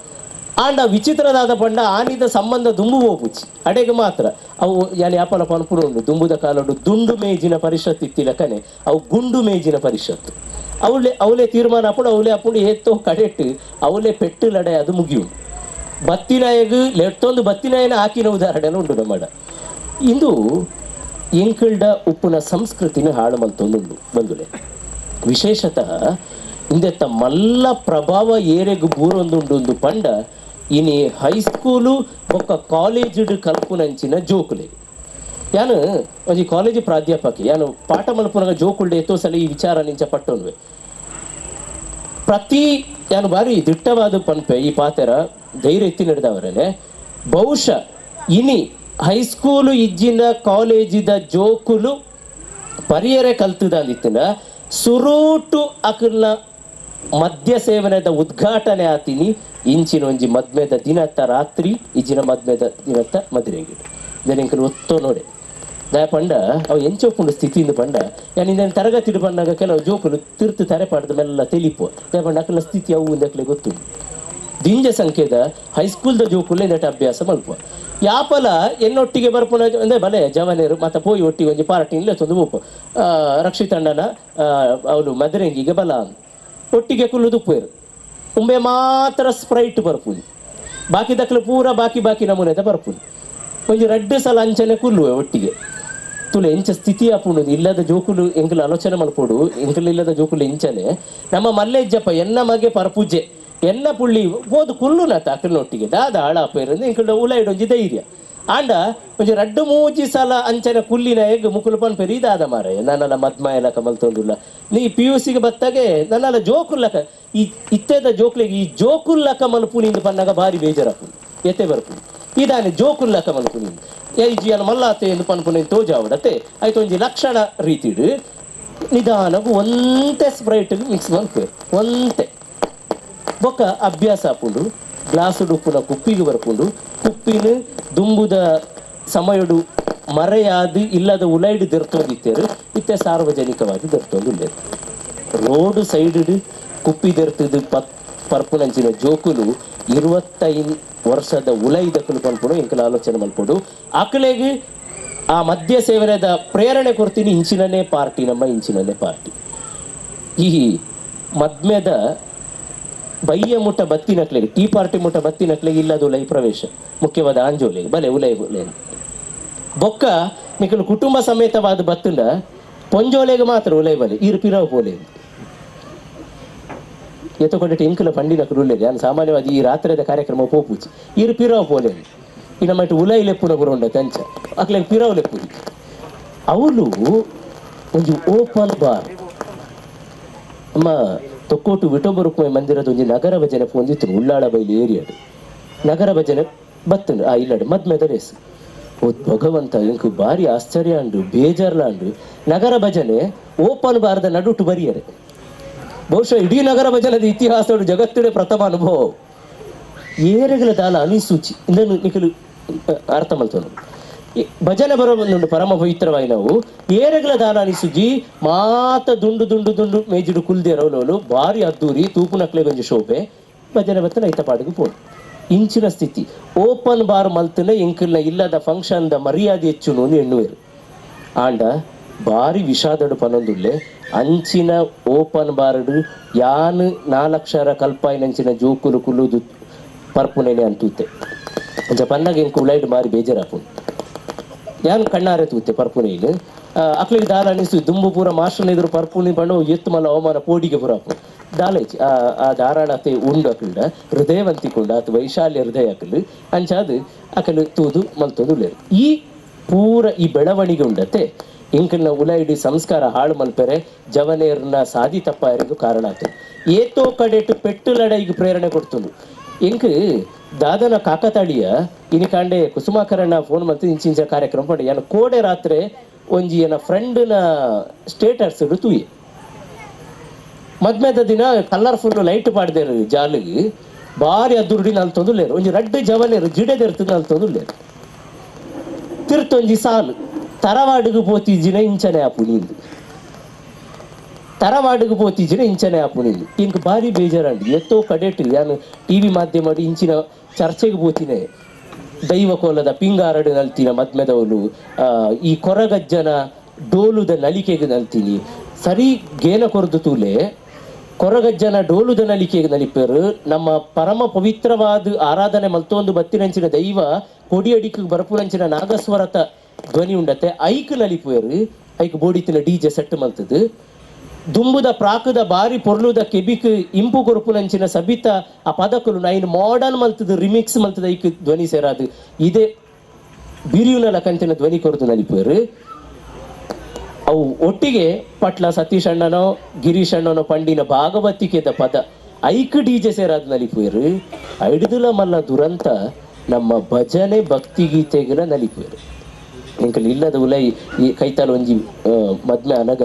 ಆಂಡ ವಿಚಿತ್ರದಾದ ಪಂಡ ಆನಿದ ಸಂಬಂಧ ದುಂಬು ಹೋಪುಚಿ ಅಡೆಗೆ ಮಾತ್ರ ಅವು ಯಾನಿ ಅಪಲ ಪನ್ಪುಡು ಉಂಡು ದುಂಬುದ ಕಾಲಡು ದುಂಡು ಮೇಜಿನ ಪರಿಷತ್ ಇತ್ತಿಲಕನೆ ಅವು ಗುಂಡು ಮೇಜಿನ ಪರಿಷತ್ತು. ಅವಳೆ ಅವಲೇ ತೀರ್ಮಾನ ಅಪ್ಪುಂಡು ಅವಲೇ ಅಪ್ಪುಂಡು ಏತ್ತೋ ಕಡೆಟ್ಟು ಅವಲೇ ಪೆಟ್ಟು ಲಡೆ ಅದು ಮುಗಿಯು. ಬತ್ತಿನಾಯಗ ಲೆಟ್ಟೊಂದು ಬತ್ತಿನಾಯನ ಹಾಕಿನ ಉದಾಹರಣೆ ಉಂಡು ನಮ್ಮಡ. ಇಂದು ಎಂಕಲ್ಡ ಉಪ್ಪುನ ಸಂಸ್ಕೃತಿನ ಹಾಳು ಮಲ್ತೊಂದುಂಡು ಬಂದುಲೆ. ವಿಶೇಷತಃ ಇಂದೆತ್ತ ಮಲ್ಲ ಪ್ರಭಾವ ಏರೆಗು ಬೂರೊಂದುಂಡು ಪಂಡ ಇನಿ ಹೈಸ್ಕೂಲು ಬೊಕ್ಕ ಕಾಲೇಜು ಕಲ್ಪುನಂಚಿನ ಜೋಕುಲೆ. ಯಾನು ಒಂಜಿ ಕಾಲೇಜು ಪ್ರಾಧ್ಯಾಪಕಿ ಯಾನು ಪಾಠ ಮಲ್ಪುನಗ ಜೋಕುಲ್ಡೆ ಎತ್ತೋ ಸಲ ಈ ವಿಚಾರ ನಿಂಚ ಪಟ್ಟೊನ್ವೆ. ಪ್ರತಿ ಯಾನು ಬಾರಿ ದಿಟ್ಟವಾದ ಪನ್ಪೆ ಈ ಪಾತೆರ ಧೈರ್ಯ ಎತ್ತಿ ನಡೆದವರನೆ. ಬಹುಶಃ ಇನಿ ಹೈಸ್ಕೂಲು ಇಜ್ಜಿನ ಕಾಲೇಜಿದ ಜೋಕುಲು ಪರಿಯರೆ ಕಲ್ತದಂದಿತ್ತಿನ ಸುರೂಟು ಅಕಲ್ನ ಮದ್ಯ ಸೇವನೆದ ಉದ್ಘಾಟನೆ ಆತೀನಿ ಇಂಚಿನ ಒಂಜಿ ಮದ್ಮೆದ ದಿನತ್ತ ರಾತ್ರಿ ಇಜ್ಜಿನ ಮದ್ಮೆದ ದಿನತ್ತ ಮದುವೆಗೆ ಇದನ್ನ ಒತ್ತೋ ನೋಡೆ ದಯ ಪಂಡ ಅವು ಎಂಚೊಪ್ಪುಂಡು ಸ್ಥಿತಿಯಿಂದ ಪಂಡ ಯಾನ್ ಇಂದನ್ ತರಗತಿಡು ಬಂದಾಗ ಕೆಲವು ಜೋಕುಲು ತಿರ್ತು ತರೆ ಪಾಡ್ದ ಮೆಲ್ಲ ತೆಲಿಪು ದಯ ಪಂಡ ಅಕಲ್ನ ಸ್ಥಿತಿ ಅವು ಇಂದಕ್ಲೆ ಗೊತ್ತು. ದಿಂಜ ಸಂಖ್ಯೆದ ಹೈಸ್ಕೂಲ್ದ ಜೋಕುಲೆ ಇಂದಟ ಅಭ್ಯಾಸ ಮಲ್ಪ ಯಾಪಲ ಎನ್ನೊಟ್ಟಿಗೆ ಬರ್ಪುನ ಅಂದ್ರೆ ಬಲೆ ಜವನೇರು ಮತ್ತೆ ಪೋಯಿ ಒಟ್ಟಿಗೆ ಒಂಜಿ ಪಾರ್ಟಿ ಇಲ್ಲ ತೊಂದು ಬೋಪು ರಕ್ಷಿತಣ್ಣನ ಅವನು ಮದರಂಗಿಗೆ ಬಲ ಒಟ್ಟಿಗೆ ಕುಲ್ಲುದು ಪೋಯರು ಉಂಬೆ ಮಾತ್ರ ಸ್ಪ್ರೈಟ್ ಬರ್ಪುನಿ ಬಾಕಿ ದಕ್ಲು ಪೂರ ಬಾಕಿ ಬಾಕಿ ನಮೂನೆದ ಬರ್ಪುನಿ ಒಂಜಿ ರಡ್ಡು ಸಲ ಅಂಚನೆ ಕುಲ್ಲುವೆ ಒಟ್ಟಿಗೆ ತುಲೆ ಎಂಚ ಸ್ಥಿತಿ ಆಪುಂಡು ಇಲ್ಲದ ಜೋಕುಲು ಎಂಕುಲು ಆಲೋಚನೆ ಮಲ್ಪೋಡು ಎಂಕುಲು ಇಲ್ಲದ ಜೋಕುಲು ಎಂಚನೆ ನಮ್ಮ ಮಲ್ಲೆಜ್ಜಪ್ಪ ಎನ್ನ ಮಗೆ ಪರಪೂಜೆ ಎನ್ನ ಪುಳ್ಳಿ ಹೋದು ಕುಲ್ಲು ನತ ಅಕ್ಕನೊಟ್ಟಿಗೆ ದಾದ ಹಾಳಾಪೇರಂದು ಎಂಕುಲು ಉಲ ಇಡೊಂಜಿ ಧೈರ್ಯ ಆಂಡ ಒಂಜಿ ರಡ್ಡು ಮೂಜಿ ಸಲ ಅಂಚನೆ ಕುಲ್ಲಿನ ಎಗ್ ಮುಕುಲು ಪನ್ಪೆರಿ ದಾದ ಮಾರಾಯ ನನ್ನಲ್ಲ ಮದ್ಮಾಯಲ ಕಮಲ್ ತೊಂದುಲ್ಲ ನೀ ಪಿ ಯು ಸಿಗೆ ಬತ್ತಾಗೆ ನನ್ನಲ್ಲ ಜೋಕುಲ್ಲಕ ಈ ಇತ್ತೆದ ಜೋಕ್ಲಿಗೆ ಈ ಜೋಕುಲ್ಲಕ ಮಲ್ಪುನಿಂದ ಪನ್ನಾಗ ಭಾರಿ ಬೇಜಾರಾಪುಂಡು ಎತ್ತೆ ಬರ್ಪುಂಡು ಇದಾನೆ ಜೋಕುಲ್ಲಕ ಮಲ್ಪುನಿಂದ ಐಜಿಯನ್ ಮಲ್ಲಾತೆ ಎಂದು ಪನ್ಪುನಿ ತೋಜಾವಡತೆ ಆಯ್ತು ಒಂಜಿ ಲಕ್ಷಣ ರೀತಿಡು ನಿಧಾನಗು ಒಂತೆ ಸ್ಪ್ರೈಟ್ ಮಿಕ್ಸ್ ಮಲ್ಪೇರು ಒಂತೆ ಬೊಕ್ಕ ಅಭ್ಯಾಸ ಆಪುಂಡು ಗ್ಲಾಸ್ ಉಪ್ಪುನ ಕುಪ್ಪಿಗೆ ಬರ್ಪುಂಡು ಕುಪ್ಪಿನ ದುಂಬುದ ಸಮಯಡು ಮರೆಯಾದು ಇಲ್ಲದ ಉಲೈಡು ದೆರ್ತೊಂದಿತ್ತೇರು ಇತ್ತೆ ಸಾರ್ವಜನಿಕವಾಗಿ ದೆರ್ತೊಂದುಲ್ಲೇರು ರೋಡ್ ಸೈಡ್ ಕುಪ್ಪಿ ದೆರ್ತದು ಪರ್ಪುನಂಚಿನ ಜೋಕುಲು 25 ವರ್ಷದ ಉಲೈದಕುಲು ಪನ್ಪುಡು ಎಂಕಲ ಆಲೋಚನೆ ಮಲ್ಪುಡು ಅಕಲೆಗ್ ಆ ಮದ್ಯ ಸೇವನೆದ ಪ್ರೇರಣೆ ಕೊರ್ತೀನಿ ಇಂಚಿನನೇ ಪಾರ್ಟಿ ನಮ್ಮ ಇಂಚಿನನೇ ಪಾರ್ಟಿ. ಈ ಮದ್ಮೆದ ಬಯ್ಯ ಮುಟ್ಟ ಬತ್ತಿನಕ್ಲೆಗೆ ಟೀ ಪಾರ್ಟಿ ಮುಟ್ಟ ಬತ್ತಿನಕ್ಲೆಗೆ ಇಲ್ಲದ ಉಲೈ ಪ್ರವೇಶ ಮುಖ್ಯವಾದ ಆಂಜೋಲೆಗೆ ಬಲೆ ಉಲೈ ಉಲೈ ಬೊಕ್ಕ ನಿಕಲು ಕುಟುಂಬ ಸಮೇತವಾದ ಬತ್ತುಂಡ ಪೊಂಜೋಲೆಗೆ ಮಾತ್ರ ಉಲೈ ಬಲೆ ಈರು ಪಿರವು ಪೋಲೆ ಎತ್ತಕೊಂಡೆ ಇಂಕುಲ ಪಂಡಿನಕುಲು ಉಲ್ಲೇರಿ ನಾನು ಸಾಮಾನ್ಯವಾಗಿ ಈ ರಾತ್ರಿದ ಕಾರ್ಯಕ್ರಮ ಪೋಪುಚಿ ಈರು ಪಿರವು ಪೋಲೆ ಈ ನಮ್ಮ ಉಲೈ ಲೆಪ್ಪುನ ಬರೋಂಡ ತಂಚ ಅಕ್ಲೆ ಪಿರವು ಲೆಪ್ಪುನಿ ಅವಳು ಒಂಜಿ ಓಪನ್ ಬಾರ್ ನಮ್ಮ ತೊಕ್ಕೋಟು ವಿಠೋಬರುಕ್ಮಯ ಮಂದಿರದ ಒಂಜಿ ನಗರ ಭಜನೆ ಪೊಂದಿತ್ತು ಉಳ್ಳಾಳ ಬೈಲಿ ಏರಿಯಾಡು ನಗರ ಭಜನೆ ಬತ್ತುಂಡು ಆ ಇಲ್ಲಡು ಮದ್ಮೆದ ರೇಸ್ ಓ ಭಗವಂತ ಇಂಕು ಭಾರಿ ಆಶ್ಚರ್ಯ ಅಂಡು ಬೇಜಾರ್ಲ ಅಂಡು ನಗರ ಭಜನೆ ಓಪನ್ ಬಾರದ ನಡುಟು ಬರಿಯರೆ ಬಹುಶಃ ಇಡೀ ನಗರ ಭಜನದ ಇತಿಹಾಸಡು ಜಗತ್ತಿನ ಪ್ರಥಮ ಅನುಭವ ಏರೆಗಳ ದಾಲ ಅನಿಸೂಚಿ ಇದನ್ನು ನಿಖಲು ಅರ್ಥ ಮಲ್ತೋನು ಭಜನೆ ಬರೋ ಬಂದುಂಡು ಪರಮ ಪವಿತ್ರವಾಗಿ ನಾವು ಏರೆಗಳ ದಾಲ ಅನಿಸುಜಿ ಮಾತ ದುಂಡು ದುಂಡು ದುಂಡು ಮೇಜಿಡು ಕುಲ್ದೇರವಲೋಲು ಭಾರಿ ಅದ್ದೂರಿ ತೂಪುನಕ್ಲೆ ಒಂಜಿ ಶೋಭೆ ಭಜನೆ ಬತ್ತನ ಐತ ಪಾಡಿಗೆ ಪೋಡು ಇಂಚಿನ ಸ್ಥಿತಿ ಓಪನ್ ಬಾರ್ ಮಲ್ತನ ಎಂಕಲ್ನ ಇಲ್ಲದ ಫಂಕ್ಷನ್ದ ಮರ್ಯಾದೆ ಹೆಚ್ಚುನು ಎಣ್ಣುವೇರು ಆಂಡ ಭಾರಿ ವಿಷಾದಡು ಪನೊಂದುಲ್ಲೆ ಅಂಚಿನ ಓಪನ್ ಬಾರ್ಡು ಯಾನು ನಾಲಕ್ಷರ ಕಲ್ಪಾಯಿನಂಚಿನ ಜೋಕುಲು ಕುಲ್ಲುದು ಪರ್ಪುನೇನೆ ಅಂತೂತೆ ಅಂಚ ಪನ್ನಾಗ ಎಂಕ್ ಉಲೈಡ್ ಮಾರಿ ಬೇಜಾರಾಪುಂಡು ಯಾನ್ ಕಣ್ಣಾರೆ ತೂತೆ ಪರ್ಪುನೇನು ಅಕ್ಲಿಗೆ ದಾಲ ಅನಿಸು ದುಂಬು ಪೂರ ಮಾಸ್ಟರ್ನ ಎದುರು ಪರ್ಪುನಿ ಪಂಡ ಎತ್ತು ಮಲ್ಲ ಅವಮಾನ ಪೋಡಿಗೆ ಪೂರ ಆಪು ದಾಲೈಚಿ ಆ ಆ ಧಾರಾಳತೆ ಉಂಡು ಅಕಲ್ಡ ಹೃದಯವಂತಿಕೊಂಡ ಆತ ವೈಶಾಲ್ಯ ಹೃದಯ ಅಕಲು ಅಂಚಾದು ಅಕಲು ತೂದು ಮಲ್ತೊಂದು ಉಲ್ಲೇರು ಈ ಪೂರ ಈ ಬೆಳವಣಿಗೆ ಉಂಡತೆ ಇಂಕಲ್ನ ಉಲೈಡಿ ಸಂಸ್ಕಾರ ಹಾಳು ಮಲ್ಪೆರೆ ಜವನೇರ್ನ ಸಾದಿ ತಪ್ಪಾಯರಿಗೂ ಕಾರಣ ಆತು ಏತೋ ಕಡೆಟು ಪೆಟ್ಟು ಲಡೈಗೆ ಪ್ರೇರಣೆ ಕೊಡ್ತುಂಡು ಇಂಕ್ ದಾದನ ಕಾಕತಾಳಿಯ ಇನಿ ಕಾಂಡೆ ಕುಸುಮಾಕರಣ್ಣ ಫೋನ್ ಮಲ್ತು ಇಂಚಿಂಚ ಕಾರ್ಯಕ್ರಮ ಪಂಡ ಯಾನ ಕೋಡೆ ರಾತ್ರಿ ಒಂಜಿ ಏನ ಫ್ರೆಂಡ್ನ ಸ್ಟೇಟಸ್ ತೂಯೆ ಮದ್ಮೆದ ದಿನ ಕಲರ್ಫುಲ್ ಲೈಟ್ ಪಾಡ್ದೇರು ಜಾಲಿಗೆ ಬಾರಿ ಅದುರುಡಿ ನಲ್ತೊಂದುಲ್ಲೇರು ಒಂಜಿ ರಡ್ಡು ಜವನೇರು ಜಿಡೆದೆರ್ತು ನಲ್ತೊಂದುಲ್ಲೇರು ತಿರ್ತೊಂಜಿ ಸಾಲು ತರವಾಡಿಗೆ ಪೋತಿಜಿನ ಇಂಚನೆ ಆಪುನಿಂದು ತರವಾಡಿಗೆ ಪೋತಿಜಿನ ಇಂಚನೆ ಆಪುನಿಂದು ಇಂಕ್ ಬಾರಿ ಬೇಜಾರಂಡು ಎತ್ತೋ ಕಡೆಟ್ ಯಾನು ಟಿವಿ ಮಾಧ್ಯಮ ಇಂಚಿನ ಚರ್ಚೆಗೆ ಪೋತಿನೇ ದೈವ ಕೋಲದ ಪಿಂಗಾರಡು ನಲ್ತಿನ ಮದ್ಮೆದವಲು ಈ ಕೊರಗಜ್ಜನ ಡೋಲುದ ನಲಿಕೆಗೆ ನಲ್ತೀನಿ ಸರಿ ಗೇನ ಕೊರದು ತೂಲೆ ಕೊರಗಜ್ಜನ ಡೋಲುದ ನಲಿಕೆಗೆ ನಲಿಪೇರು ನಮ್ಮ ಪರಮ ಪವಿತ್ರವಾದ ಆರಾಧನೆ ಮಲ್ತೊಂದು ಬತ್ತಿನಂಚಿನ ದೈವ ಕೊಡಿಯಡಿக்கு ಬರಪುನಂಚಿನ ನಾಗಸ್ವರತ ಧ್ವನಿ ಉಂಡತೆ ಐಕ್ ನಲಿಪೇರು ಐಕ್ ಬೋಡಿತಿನ ಡಿಜೆ ಸೆಟ್ ಮಲ್ತದು ದುಂಬುದ ಪ್ರಾಕದ ಬಾರಿ ಪೊರ್ಲುದ ಕೆಬಿಕ್ ಇಂಪು ಕೊರುಪುನಂಚಿನ ಸಬಿತ ಆ ಪದಕಲು ನೈನ್ ಮಾಡರ್ನ್ ಮಲ್ತದ ರಿಮಿಕ್ಸ್ ಮಲ್ತದ ಐಕ್ ಧ್ವನಿ ಸೇರಾದು ಇದೇ ಬಿರಿಯುನ ಲಕಂತಿನ ಧ್ವನಿ ಕೊರದು ನಲಿಪೇರು ಅವು ಒಟ್ಟಿಗೆ ಪಟ್ಲ ಸತೀಶ್ ಅಣ್ಣನೋ ಗಿರೀಶ್ ಅಣ್ಣನೋ ಪಂಡಿನ ಭಾಗವತಿಕೆದ ಪದ ಐಕ್ ಡಿಜೆ ಸೇರಾದ ನಲಿಪೇರು ಐಡುದುಲ ಮಲ್ಲ ದುರಂತ ನಮ್ಮ ಭಜನೆ ಭಕ್ತಿಗೀತೆಗಳ ನಲಿಪೇರು ಎಂಕಲ್ ಇಲ್ಲದ ಉಲೈ ಈ ಕೈತಾಲ ಒಂಜಿ ಮದ್ಮೆ ಅನಗ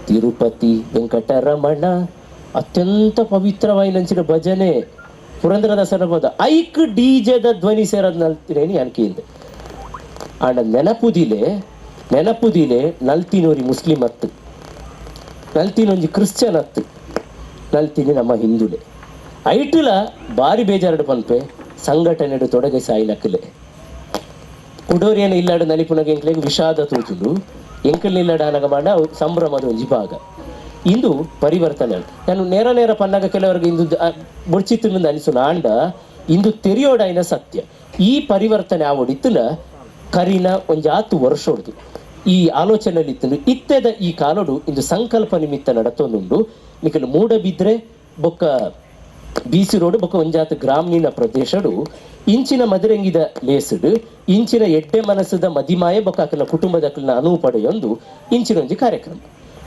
ತಿರುಪತಿ ವೆಂಕಟರಮಣ ಅತ್ಯಂತ ಪವಿತ್ರವಾಯಿನಂಚಿನ ಭಜನೆ ಪುರಂದರದಾಸರ ಪದ ಐಕ್ ಡಿಜೆದ ಧ್ವನಿ ಸೇರೋದು ನಲ್ತಿನೇನಿ ಅನ್ಕೆಯಿಂದ ಆಂಡ ನೆನಪುದಿಲೆ ನೆನಪುದಿಲೆ ನಲ್ತಿನೋರಿ ಮುಸ್ಲಿಂ ಅತ್ತು ನಲ್ತಿನೊಂಜಿ ಕ್ರಿಶ್ಚಿಯನ್ ಅತ್ತು ನಲ್ತಿನಿ ನಮ್ಮ ಹಿಂದುಲೆ ಐಟುಲ ಬಾರಿ ಬೇಜಾರಡು ಪನ್ಪೆ ಸಂಘಟನೆಡು ತೊಡಗೆ ಸಾಯಿನಕ್ಕಲೆ ಕುಡೋರಿಯನ ಇಲ್ಲಾಡು ನಲಿಪುನಗ ಎಂಕ್ಲೆಗ್ ವಿಷಾದ ತೋಜುಂಡು ಎಂಕಲ್ ಇಲ್ಲಾಡ ಅನಗ ಮಾಡ ಸಂಭ್ರಮದ ಒಂಜಿ ಭಾಗ ಇಂದು ಪರಿವರ್ತನೆ. ನಾನು ನೇರ ನೇರ ಪನ್ನಾಗ ಕೆಲವರಿಗೆ ಇಂದು ಬೊಡ್ಚಿತ್ತು ಅನಿಸುನ ಆಂಡ ಇಂದು ತೆರಿಯೋಡಾಯಿನ ಸತ್ಯ ಈ ಪರಿವರ್ತನೆ ಆವಡಿತ್ತುನ ಕರಿನ ಒಂಜಾತು ವರ್ಷೊಡ್ದು ಈ ಆಲೋಚನೆಯಲ್ಲಿ ಇತ್ತು ಇತ್ತೆದ ಈ ಕಾಲೋಡು ಇಂದು ಸಂಕಲ್ಪ ನಿಮಿತ್ತ ನಡತೊಂದುಂಡು. ನಿಕಲು ಮೂಡಬಿದ್ರೆ ಬೊಕ್ಕ ಬೀಸಿ ರೋಡ್ ಬೊಕ್ಕ ಒಂಜಾತ ಗ್ರಾಮೀಣ ಪ್ರದೇಶಡು ಇಂಚಿನ ಮದರಂಗಿದ ಲೇಸುಡು ಇಂಚಿನ ಎಡ್ಡೆ ಮನಸ್ಸದ ಮದಿಮಾಯ ಬೊಕ್ಕ ಅಕಲ್ನ ಕುಟುಂಬದ ಅಕಲ್ನ ಅನುವು ಪಡೆಯೊಂದು ಇಂಚಿನ ಒಂಜಿ ಕಾರ್ಯಕ್ರಮ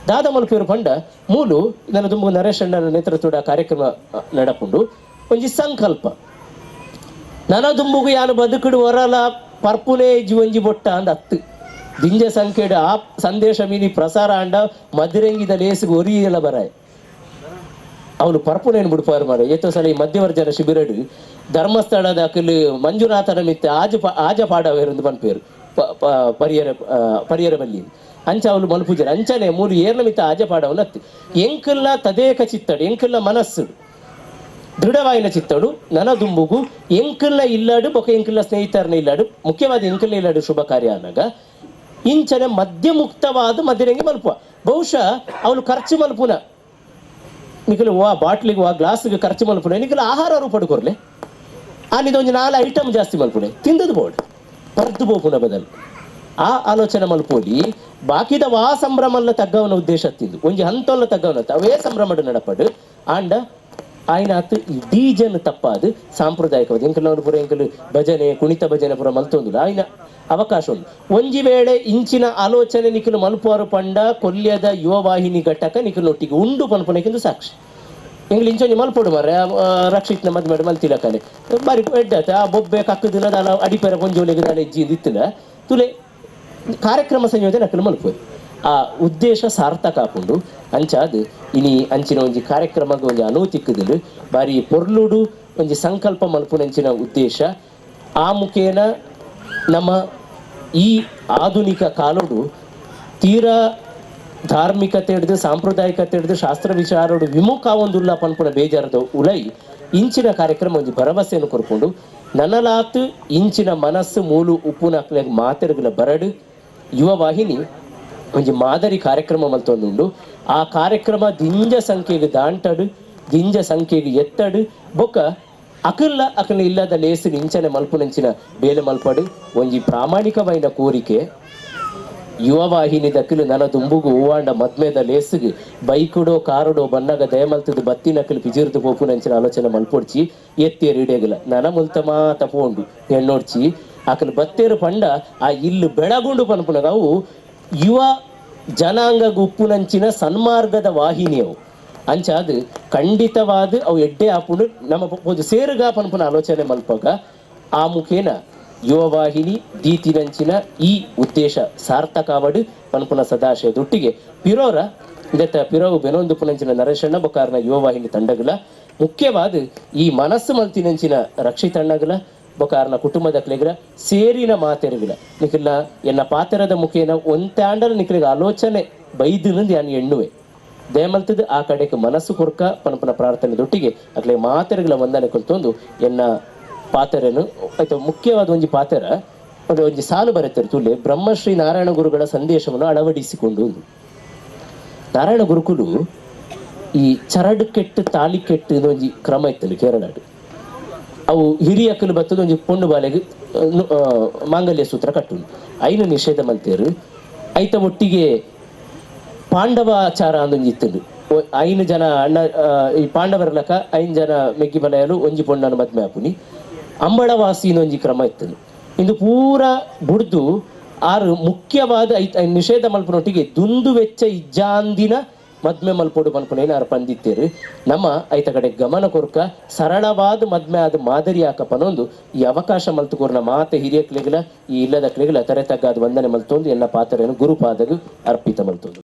ದಾದ ಮಲ್ಪೇರು ಪಂಡ ಮೂಲು ನನ್ನ ತುಂಬ ನರೇಶ್ ಅಣ್ಣನ ನೇತೃತ್ವದ ಕಾರ್ಯಕ್ರಮ ನಡಪುಂಡು. ಒಂಜಿ ಸಂಕಲ್ಪ ನನ ದುಂಬುಗು ಯಾನು ಬದುಕುಡು ಹೊರಲ ಪರ್ಪುನೇ ಒಂಜಿ ಬೊಟ್ಟ ಅಂದ ಅತ್ತು ದಿಂಜ ಸಂಖ್ಯೆಡು ಆ ಸಂದೇಶ ಮೀನಿ ಪ್ರಸಾರ ಅಂಡ ಮದುರಂಗಿದ ಲೇಸುಗು ಒರಿಯಲ ಬರಾಯ್ ಅವನು ಪರ್ಪುನೇನು ಬಿಡ್ಪಾರು ಮಾರ ಏತೋ ಸಲ ಈ ಮಧ್ಯವರ್ಜನ ಶಿಬಿರಡು ಧರ್ಮಸ್ಥಳದ ಅಕಲು ಮಂಜುನಾಥನ ಮಿತ್ತ ಆಜ ಆಜ ಪಾಡವೇರೆಂದು ಪನ್ಪೇರು ಪರಿಯರ ಪರಿಯರ ಬಲ್ಲಿ ಅಂಚ ಅವನು ಮಲ್ಪುಜರ ಅಂಚನೆ ಮೂರು ಏರ್ನ ಮಿತ್ತ ಆಜ ಪಾಡವನು ಅತ್ತು ಎಂಕಲ್ಲ ತದೇಕ ಚಿತ್ತಡು ಎಂಕಲ್ಲ ಮನಸ್ಸು ದೃಢವಾಯಿನ ಚಿತ್ತಡು ನನ ದುಂಬುಗು ಎಂಕಲ್ಲ ಇಲ್ಲಾಡು ಬೊಕ ಎಂಕಲ್ಲ ಸ್ನೇಹಿತರನ್ನ ಇಲ್ಲಾಡು ಮುಖ್ಯವಾದ ಎಂಕಲ್ಲ ಇಲ್ಲಾಡು ಶುಭ ಕಾರ್ಯ ಅನ್ನಾಗ ಇಂಚನೆ ಮದ್ಯಮುಕ್ತವಾದ ಮದ್ಯರಂಗಿ ಮಲ್ಪುವ ಬಹುಶಃ ಅವನು ಖರ್ಚು ಮಲ್ಪುನ ನಿಖಲು ವಾ ಬಾಟ್ಲಿಗೆ ವಾ ಗ್ಲಾಸ್ಗೆ ಖರ್ಚು ಮಲ್ಪುನ ನಿಖಲು ಆಹಾರ ರೂಪಡ್ಕೊರ್ಲೆ ಆನಿದ ಒಂದು 4 ಐಟಮ್ ಜಾಸ್ತಿ ಮಲ್ಪುನೆ ತಿಂದದು ಬೋರ್ಡ್ ಪರ್ದು ಬೋಪುನ ಬದಲು ಆ ಆಲೋಚನೆ ಮಲ್ಪೋಲಿ ಬಾಕಿದ ವಾ ಸಂಭ್ರಮಲ್ಲ ತಗ್ಗವನ ಉದ್ದೇಶ ತಿಂದು ಒಂಜಿ ಹಂತಲ್ಲ ತಗ್ಗವನ ಅವೇ ಸಂಭ್ರಮಡು ನಡಪಡು ಆಂಡ ಆಯ್ನಾತ್ ಈ ಡೀಜನ್ ತಪ್ಪಾದು ಸಾಂಪ್ರದಾಯಿಕವಾದ ಎಂಕಲ್ ಪೂರ ಎಂಕಲ್ ಭಜನೆ ಕುಣಿತ ಭಜನೆ ಪೂರ ಮಲ್ತೊಂದುಲ್ಲ ಆಯ್ನ ಅವಕಾಶ ಉಂಟು. ಒಂಜಿ ವೇಳೆ ಇಂಚಿನ ಆಲೋಚನೆ ನಿಖಲು ಮಲ್ಪುವರು ಪಂಡ ಕೊಲ್ಯದ ಯುವವಾಹಿನಿ ಘಟಕ ನಿಖಲೊಟ್ಟಿಗೆ ಉಂಡು ಪನ್ಪುನಕ್ಕಿಂದು ಸಾಕ್ಷಿ ಎಂಗ್ಲಿ ಇಂಚೊಂಜಿ ಮಲ್ಪೊಡು ಮಾರ್ರೆ ರಕ್ಷಿತ್ನ ಮದ್ಮೆ ಮಲ್ತಿಲಕನೆ ಬಾರಿ ಎಡ್ಡಾತ ಆ ಬೊಬ್ಬೆ ಕಕ್ಕದಿಲ್ಲ ದಾಲ ಅಡಿಪೆರ ಪೊಂಜೋಲೆಗ್ ದಾಲ ಇಜ್ಜಿ ಇತ್ತಿಲ್ಲ ತುಲೆ ಕಾರ್ಯಕ್ರಮ ಸಂಯೋಜನೆ ಅಕಲು ಮಲ್ಪುವೆ ಆ ಉದ್ದೇಶ ಸಾರ್ಥಕ ಆಪುಂಡು. ಅಂಚಾದ್ ಇನಿ ಅಂಚಿನ ಒಂಜಿ ಕಾರ್ಯಕ್ರಮಗ್ ಒಂಜಿ ಅನುವು ತಿಕ್ಕುದುಂಡು ಬಾರಿ ಪೊರ್ಲುಡು ಒಂಜಿ ಸಂಕಲ್ಪ ಮಲ್ಪುನಂಚಿನ ಉದ್ದೇಶ ಆ ಮುಖೇನ ನಮ್ಮ ಈ ಆಧುನಿಕ ಕಾಲೋಡು ತೀರಾ ಧಾರ್ಮಿಕತೆ ಹಿಡಿದು ಸಾಂಪ್ರದಾಯಿಕತೆ ಹಿಡಿದು ಶಾಸ್ತ್ರ ವಿಚಾರೋಡು ವಿಮುಖ ಒಂದುಲ್ಲ ಪನ್ಪುನ ಬೇಜಾರದ ಉಲೈ ಇಂಚಿನ ಕಾರ್ಯಕ್ರಮ ಒಂಜಿ ಭರವಸೆಯನ್ನು ಕೊರ್ಕೊಂಡು ನನಲಾತ್ ಇಂಚಿನ ಮನಸ್ಸು ಮೂಲು ಉಪ್ಪುನ ಮಾತೆರುಗಳ ಬರಡು ಯುವ ವಾಹಿನಿ ಒಂಜಿ ಮಾದರಿ ಕಾರ್ಯಕ್ರಮ ಮಲ್ತೊಂದುಂಡು. ಆ ಕಾರ್ಯಕ್ರಮ ದಿಂಜ ಸಂಖ್ಯೆಗೆ ದಾಂಟಡು ದಿಂಜ ಸಂಖ್ಯೆಗೆ ಎತ್ತಡು ಬೊಕ್ಕ ಅಕಲ್ಲ ಅಕಲ್ನ ಇಲ್ಲದ ಲೇಸಿನ ಇಂಚನೆ ಮಲ್ಪುನಂಚಿನ ಬೇಲೆ ಮಲ್ಪಡು ಒಂಜಿ ಪ್ರಾಮಾಣಿಕವಾಯಿನ ಕೋರಿಕೆ. ಯುವ ವಾಹಿನಿ ದಕ್ಕಲು ನನ ದುಂಬುಗು ಹೂವಾಂಡ ಮದ್ಮೆದ ಲೇಸುಗು ಬೈಕುಡೋ ಕಾರುಡೋ ಬನ್ನಗ ದಯಮಲ್ತದ ಬತ್ತಿನಕಲು ಪಿಜಿರ್ದು ಪೋಪುನಂಚಿನ ಆಲೋಚನೆ ಮಲ್ಪೊಡ್ಚಿ. ಎತ್ತೇರು ಇಡೇಗಲ ನನ ಮುಲ್ತ ಮಾತ ಪೋಂಡು ಎಣ್ಣೋಡ್ಚಿ. ಅಕಲು ಬತ್ತೇರು ಪಂಡ ಆ ಇಲ್ಲು ಬೆಳಗುಂಡು ಪನ್ಪುನಗ ಅವು ಯುವ ಜನಾಂಗ ಉಪ್ಪುನಂಚಿನ ಸನ್ಮಾರ್ಗದ ವಾಹಿನಿಯವು. ಅಂಚಾದ್ ಖಂಡಿತವಾದ ಅವು ಎಡ್ಡೆ ಆಪುಂಡು ನಮ್ಮ ಪೋದು ಸೇರುಗ ಪನ್ಪುನ ಆಲೋಚನೆ ಮಲ್ಪಗ ಆ ಮುಖೇನ ಯುವವಾಹಿನಿ ದೀತಿನಂಚಿನ ಈ ಉದ್ದೇಶ ಸಾರ್ಥಕವಡು ಪನ್ಪುನ ಸದಾಶಯದೊಟ್ಟಿಗೆ ಪಿರೋರ ಇದತ್ತ ಪಿರೋವು ಬೆನೊಂದು ಪುನಂಚಿನ ನರೇಶಣ್ಣ ಬೊಕಾರನ ಯುವವಾಹಿನಿ ತಂಡಗಲ, ಮುಖ್ಯವಾದ ಈ ಮನಸ್ಸು ಮಲ್ತಿನಂಚಿನ ರಕ್ಷಿತಣ್ಣಗಲ ಬೊಕಾರನ ಕುಟುಂಬದ ಕ್ಲೆಗಲ ಸೇರಿನ ಮಾತೆರುಗಿಲ ನಿಖಿಲ ಎನ್ನ ಪಾತೆರದ ಮುಖೇನ ಒಂತಾಂಡಲ ನಿಖಲಿಗೆ ಆಲೋಚನೆ ಬೈದಿನಂದು ಯಾನ್ ಎಣ್ಣುವೆ. ದಯಮಲ್ತದ ಆ ಕಡೆಗೆ ಮನಸ್ಸು ಕೊರ್ಕ ಪನ್ಪುನ ಪ್ರಾರ್ಥನೆ ದೊಟ್ಟಿಗೆ ಅಕ್ಲೆ ಮಾತೆರುಗಳ ವಂದನೆ ಕೊಲ್ತೊಂದು ಎನ್ನ ಪಾತೆರನು ಆಯ್ತು. ಮುಖ್ಯವಾದ ಒಂಜಿ ಪಾತೆರ ಒಂದು ಒಂಜಿ ಸಾಲು ಬರೆತರು ತುಲೆ ಬ್ರಹ್ಮಶ್ರೀ ನಾರಾಯಣ ಗುರುಗಳ ಸಂದೇಶವನ್ನು ಅಳವಡಿಸಿಕೊಂಡು. ನಾರಾಯಣ ಗುರುಕುಲು ಈ ಚರಡು ಕೆಟ್ಟು ತಾಳಿ ಕೆಟ್ಟು ಒಂಜಿ ಕ್ರಮ ಇತ್ತಲು ಕೇರಳಡು. ಅವು ಹಿರಿಯಕಲು ಬತ್ತದ ಒಂಜಿ ಪೊಣ್ಣು ಬಾಲೆಗೆ ಮಾಂಗಲ್ಯ ಸೂತ್ರ ಕಟ್ಟುನು ಐನು ನಿಷೇಧ ಮಲ್ತೇರು. ಐತ ಒಟ್ಟಿಗೆ ಪಾಂಡವಾಚಾರ ಅಂದೊಂಜಿ ಇತ್ತುಂಡು. ಐನು ಜನ ಅಣ್ಣ ಈ ಪಾಂಡವರ ಲಕ ಐನ್ ಜನ ಮೆಗ್ಗಿ ಬಲಯಲು ಒಂಜಿ ಪೊಣ್ಣನ ಮದ್ಮೆ ಆಪುನಿ. ಅಂಬಳವಾಸಿ ಒಂಜಿ ಕ್ರಮ ಇತ್ತುಂಡು. ಇಂದು ಪೂರ ಬುಡ್ದು ಆರು ಮುಖ್ಯವಾದ ನಿಷೇಧ ಮಲ್ಪನೊಟ್ಟಿಗೆ ದುಂದು ವೆಚ್ಚ ಇಜ್ಜಾಂದಿನ ಮದ್ಮೆ ಮಲ್ಪೊಡು ಪನ್ಪುನೇನು ಆರು ಪಂದಿತ್ತೇರು. ನಮ್ಮ ಐತ ಕಡೆ ಗಮನ ಕೊರ್ಕ ಸರಳವಾದ ಮದ್ಮೆ ಆದ ಮಾದರಿ ಆಕಪನೊಂದು ಈ ಅವಕಾಶ ಮಲ್ತುಕೋರ್ನ ಮಾತೆ ಹಿರಿಯ ಕ್ಲೆಗಲ ಈ ಇಲ್ಲದ ಕ್ಲೆಗಲ ತರೆ ತಗ್ಗಾದ ವಂದನೆ ಮಲ್ತೊಂದು ಎಲ್ಲ ಪಾತ್ರಯನ್ನು ಗುರುಪಾದಗು ಅರ್ಪಿತ ಮಲ್ತೊಂದು.